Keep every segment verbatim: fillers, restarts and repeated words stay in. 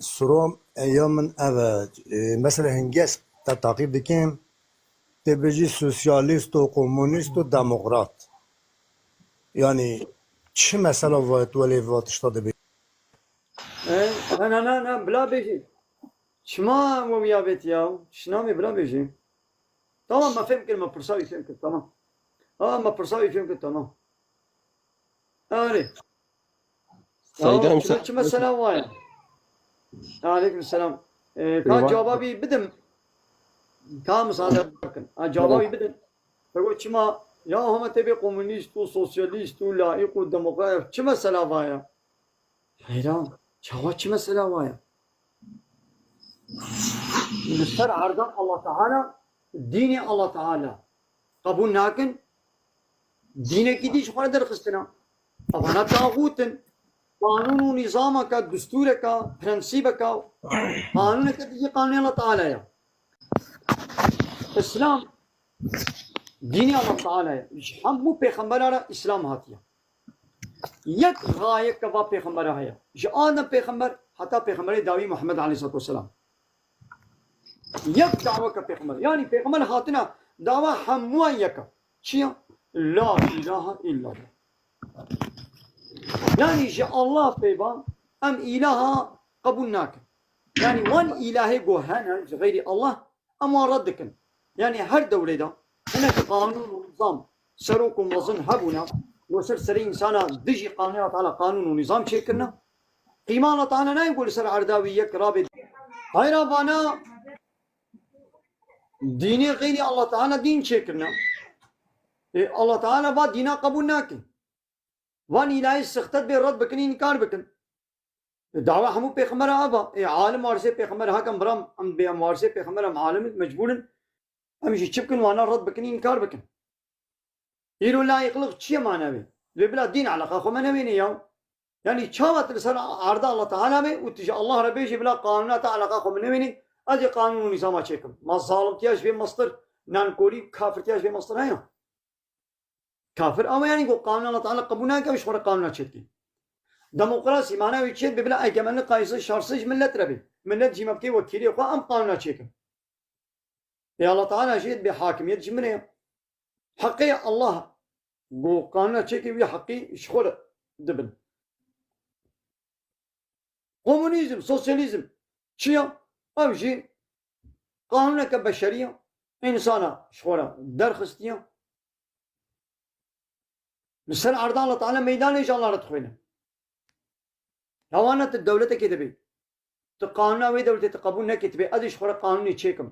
Surom, e, ya min ev e, e, mesela hingê ez te taqîb dikim, tê bêjî sosyalîst û komunîst û demokrat. Yanî çi mesela va tu welê va tişta dibê? E, na, na, na, na, bila bêjî. Çima we wiya bêt ya? Çi namê bila bêjî? Tamam, me fêm kir, me pirsa wî fêm kir, tamam. Ha, me pirsa wî fêm kir, tamam. Erê. Seyda Tamam, Emsa- çi, çi mesela waya? Aleyküm selam. Ee, ka Eyvallah. Cevabî bidim. Ka müsaade bakın. Ha, cevabî Tamam. bidim. Pego çima ya hema tê bê komunîst û sosyalîst û laîk û demokrat çi mesela waya? Heyran. Çawa çi mesela waya? Li ser erda Allah Teala, dînê Allah Teala qebûl nakin, dînekî dî ji xwe re derxistine. Evana taxût in. Qanûn û nîzameke, distûreke, prensîbeke, qanûneke dijî qanûnê Allah Teala ye. Îslam dînê Allah Teala ye. Ji hemû pêxembera re Îslam hatiye. Yek rayeke va pêxembera heye. Ji Adem pêxember heta pêxemberê dawî Muhammed aleyhissalatu vesselam. Yek daweke pêxember. Yanî pêxember hatine dawa hemûyan yek e. Çi ye? La ilahe illallah. Yanî ji Allah pê va em îlaha qebûl nakin. Yanî wan îlahê ku hene ji xeyrî Allah em wan red dikin. Yanî her dewlê de hinek qanûn û nizam serok û mezin hebûne, ku ser serê însana dijî qanûna Teala qanûn û nizam çêkirine. Qîma Allah Teala nayê ku li ser erda wî yek rabê. Hayra vana dînê xeyrî Allah Teala dîn çêkirine. E, Allah Teala va dîna qebûl nake. Van îlahê sixtet bê red bikin, înkar bikin. E, dawa hemû pêxembera ava. E, alim warisê pêxember hakem biram, em bê em warisê pêxember em alim mecbûr in. Em jî çi bikin, wana red bikin, înkar bikin. Îro layiqliq çi ye manevê? Lê bila dîn eleqa xwe me newêne ya. Yanî çawa tu li ser arda Allah Teala be û tu ji Allah re bêjî bila qanûna te eleqa xwe min newêne, ez ê qanûn û nîzama çêkim. Ma zalimtiya ji vê mestir, nankorî, kafirtiya ji vê mestir heye? Kafir ew e yanî ku qanûna Allah Teala qebûl nake, ji xwe re qanûna çêdike. Demokrasî mana wê çi ye? Bê bila egemenlik qayîsî şarsî ji millet re bê. Millet jî me bikê wekîlê xwe, em qanûna çêkin. Ê Allah Teala jê dibê hakimiyet ji min e. Heqê Allah ku qanûna çêkê wî heqî ji xwe re dibin. Komunîzm, sosyalîzm çi ye? Ew jî qanûneke beşerî ye. Însana ji xwe re derxistiye. Li ser erda Allah Teala meydanê ji Allah re dixwîne. Hewana tu dewletekê dibî. Tu qanûna wê dewletê tu qebûl nekî, tu bê ez ê ji xwe re qanûnê çêkim.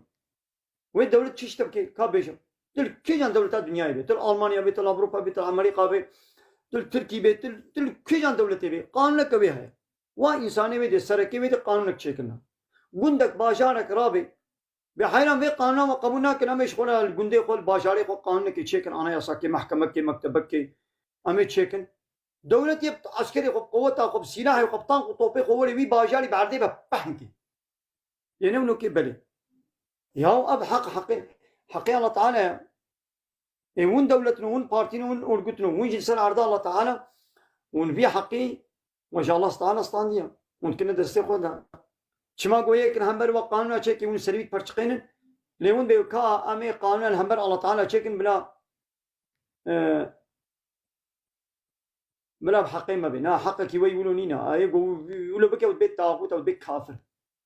Wê dewlet çi ji te bike, ka bêjim. Tu li kîjan dewleta dinyayê bê? Tu li Almanya bê, tu li Ewropa bê, tu li Amerîka bê, tu li Tirkî bê, tu, tu li kîjan dewletê bê? Qanûneke wê heye. Wa însanê wê dê, serekê wê dê qanûnek çêkirine. Gundek, bajarek rabê, bê heyran vê qanûna me qebûl nakin, em ê ji xwe re li gundê xwe, li bajarê xwe qanûnekê çêkin, anayasakê, mehkemekê, mektebekê, em ê çêkin. Dewlet yê bi eskerê xwe, bi qeweta xwe, bi sîlahê xwe, bi tank û topê xwe werê wî bajarî bi erdê ve pehn kê. Yê ne winokê belê. Yaw ev heq, heqê, heqê Allah Teala ye. Ê hûn dewlet in, hûn partî in, hûn orgut in, hûn jî li ser erda Allah Teala, hûn vî heqî we ji Allah Teala standiye. Hûn dikine destê xwe de. Çima ku yek in hember we qanûna çekî hûn serî wî diperçiqênin? Lê hûn bê ka em ê qanûna li hember Allah Teala çekin bila, e, bila bi heqê me bê. Na, heqekî we wilo nîne. Ayê ku wilo bike, bê taxût, bê kafir.